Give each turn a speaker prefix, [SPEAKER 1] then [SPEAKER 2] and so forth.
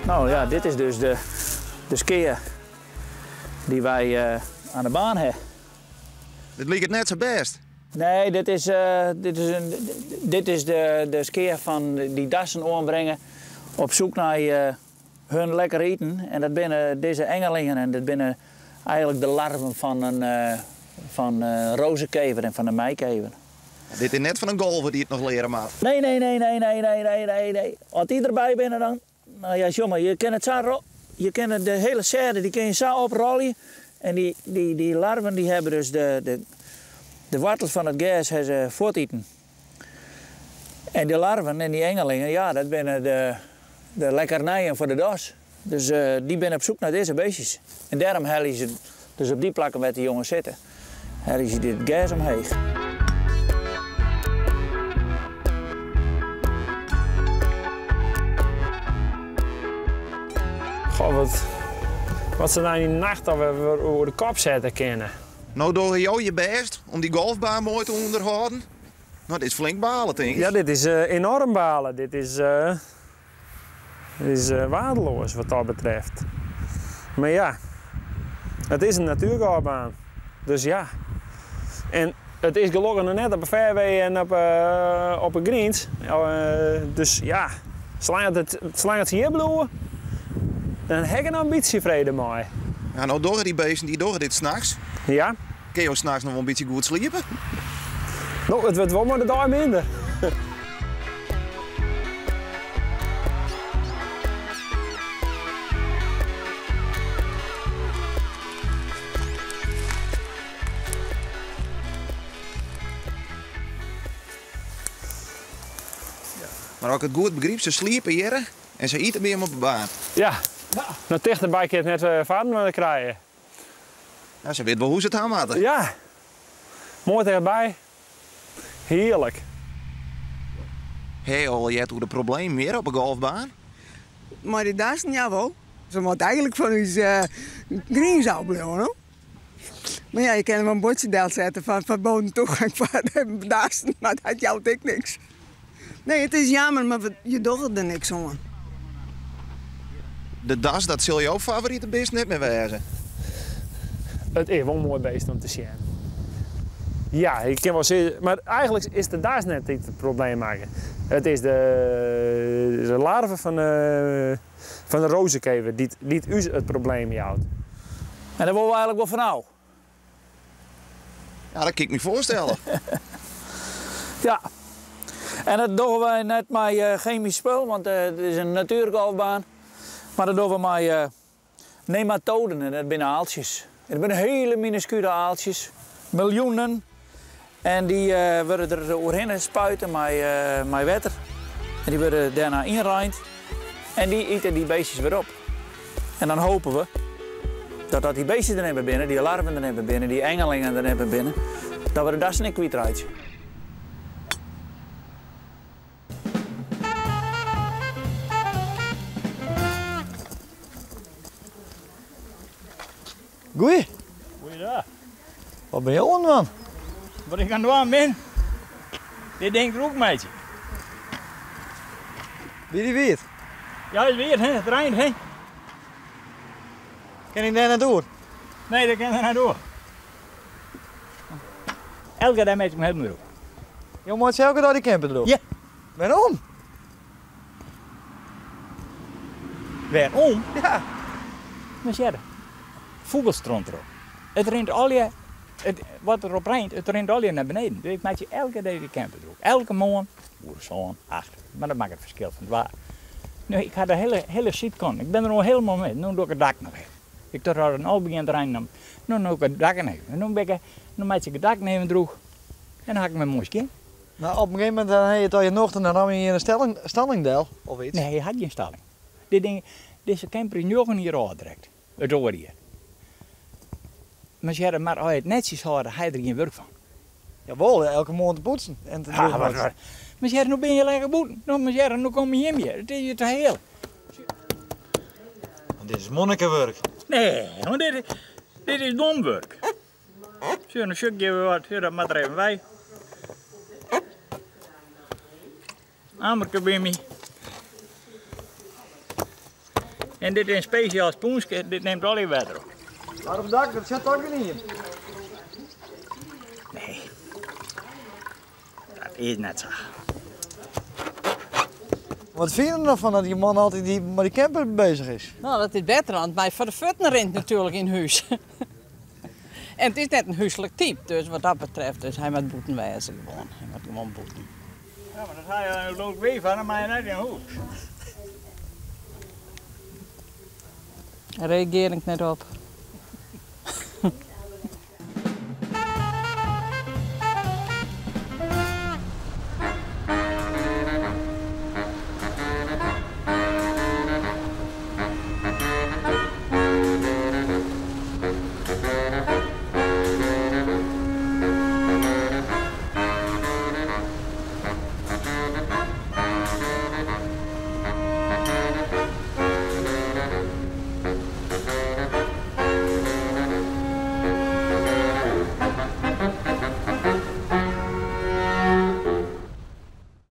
[SPEAKER 1] No ja, dit is dus de, de skea dy't wy oan de baan ha.
[SPEAKER 2] Dit liket net sa bêst.
[SPEAKER 1] Nee, dit is, dit is, in, dit is de, de skea fan dy dassen oanbringe op soek nei hun lekker iten. En dat binne dizze engelingen en dat binne eigenlik de larven fan in fan rozekever en fan de meikever.
[SPEAKER 2] Dit is net fan in golfer dy't it noch leare moat.
[SPEAKER 1] Nee, nee, nee, nee, nee, nee, nee, nee, nee. As dy derby binne dan, nou ja, sjoch mar, je kinne it sa, je kinne de hiele sêde dy kinne je sa oprolje en dy, dy, dy larven dy hawwe dus de, de, de woartels fan it gers ha se fuortiten. En dy larven en dy engelingen, ja, dat binne de, de lekkernijen foar de das. Dus dy binne op soek nei dizze beestjes. En dêrom helje se dus op dy plakken wêr't de jongen sitte, helje se dit gers omheech.
[SPEAKER 3] Goh, wat, wat se dan yn de nacht alwer oer de kop sette kinne.
[SPEAKER 2] No dogge jo je bêst om dy golfbaan moai te ûnderhâlden. No, dit is flink bale, tink ik.
[SPEAKER 3] Ja, dit is enorm bale. Dit is, dit is waardeloas wat dat betreft. Mar ja, it is in natuergolfbaan. Dus ja. En it is gelokkich noch net op 'e fairway en op, op 'e greens. Dus ja, salang't it, salang't se hjir bliuwe, dan ha ik noch in bytsje frede mei.
[SPEAKER 2] Ja, no dogge dy beesten, dy dogge dit nachts.
[SPEAKER 3] Ja.
[SPEAKER 2] Kinne jo nachts noch wol in bytsje goed sliepe?
[SPEAKER 3] No, it wurdt wol mei de dei minder.
[SPEAKER 2] Mar as ik it goed begryp, se sliepe hjir en se ite by jim op de baan.
[SPEAKER 3] Ja, no tichterby kin it net foar inoar krije.
[SPEAKER 2] Ja, se wit wol hoe't se it ha moatte.
[SPEAKER 3] Ja, moai tichtby. Hearlik.
[SPEAKER 2] Ha jo al heard oer de problemen hjir op de golfbaan?
[SPEAKER 4] Mei de dassen, jawol. Se moat eigenlik fan ús greens ôfbliuwe, no. Mar ja, je kinne wol in buordsje delsette fan verboden toegang foar de dassen, mar dat jout ek niks. Nee, it is jammer, mar je dogge der niks oan.
[SPEAKER 2] De das, dat sil jo favorite bist net mear wêze.
[SPEAKER 3] It is wol in moai beest om te sjen. Ja, ik kin wol sizze, mar eigenlik is de das net dy't it probleem makket. It is de, de larve fan de, fan de rozekever dy't, dy't ús it probleem jout.
[SPEAKER 1] En dêr wolle we eigenlik wol fan ôf.
[SPEAKER 2] Ja, dat kin ik my foarstelle.
[SPEAKER 1] Ja. En dat dogge wy net mei chemysk spul, want it is in natuergolfbaan. Mar dat dogge we mei nematoden en dat binne aaltsjes. Dat binne hiele minuskule aaltsjes, miljoenen. En dy wurde der oerhinne spuite mei wetter. En dy wurde dêrnei ynreind. En dy ite dy beestjes wer op. En dan hopen we dat dat dy beestjes der net mear binne, dy larven der net mear binne, dy engelingen der net mear binne, dat we de dassen ek kwytreitsje.
[SPEAKER 5] Goeie.
[SPEAKER 6] Goeiedag.
[SPEAKER 5] Wat binne jo oan it dwaan?
[SPEAKER 6] Wat ik oan it dwaan bin? Dit ding drûch meitsje.
[SPEAKER 5] Wie dy wiet?
[SPEAKER 6] Ja, is wiet, hè? It reint, hè?
[SPEAKER 5] Kin ik dêr net oer?
[SPEAKER 6] Nee, dêr kin der net oer. Elke dei meitsje ik him helemaal drûch.
[SPEAKER 5] Jo meitsje elke dei dy camper drûch?
[SPEAKER 6] Ja.
[SPEAKER 5] Wêrom?
[SPEAKER 6] Wêrom?
[SPEAKER 5] Ja.
[SPEAKER 6] Mar sjerre, fûgelstront derop. It rint allegear, it, wat derop reint, it rint allegear nei beneden. Dus ik meitsje elke dei de camper drûch. Elke moarn, oer sân, acht. Mar dat makket it ferskil fan it waar. No, ik ha de hiele, hiele sydkant. Ik bin der no hielendal mei. No doch ik it dak noch even. Ik tocht as it no begjint te reinen, dan no doch ik it dak noch even. No, bin ik, no meitsje ik it dak noch even drûch en dan ha ik him wer moai skjin.
[SPEAKER 5] Mar op in gegeven momint dan ha je toch je nocht en dan ramme je in een stalling del of iets?
[SPEAKER 6] Nee, hy hat gjin stalling. Dit ding, dizze camper is njoggen jier âld direkt, it oare jier. Mar sjerre, mar as je it netsjes hâlde, ha je der gjin wurk fan.
[SPEAKER 5] Jawol, elke moarn te poetsen en te
[SPEAKER 6] Ha, wat, wat. Mar sjerre, no binne je lekker bûten. No, mar sjerre, no komme jim hjir. It is hjir te hearlik.
[SPEAKER 5] Want dit is monnikewurk.
[SPEAKER 6] Nee, want dit, dit is dom wurk. Sjoch, no sjoch ik hjir wer wat. Sjoch, dat moat der even by. Amerke by my. En dit is in spesjaal spûnske, dit nimt al je wetter op.
[SPEAKER 5] Maar op dak, dat zit toch niet in?
[SPEAKER 6] Nee, dat is net sa.
[SPEAKER 5] Wat vind je er nog van dat die man altijd met die camper bezig is?
[SPEAKER 7] Nou, dat is beter, want mij voor de voeten rint natuurlijk in huis. En het is net een huiselijk type, dus wat dat betreft, dus hij moet boeten wijzen gewoon. Hij moet gewoon boeten.
[SPEAKER 6] Ja, maar dat ga je een leuk weer van, dan maar je net in huis.
[SPEAKER 7] Daar reageer ik net op.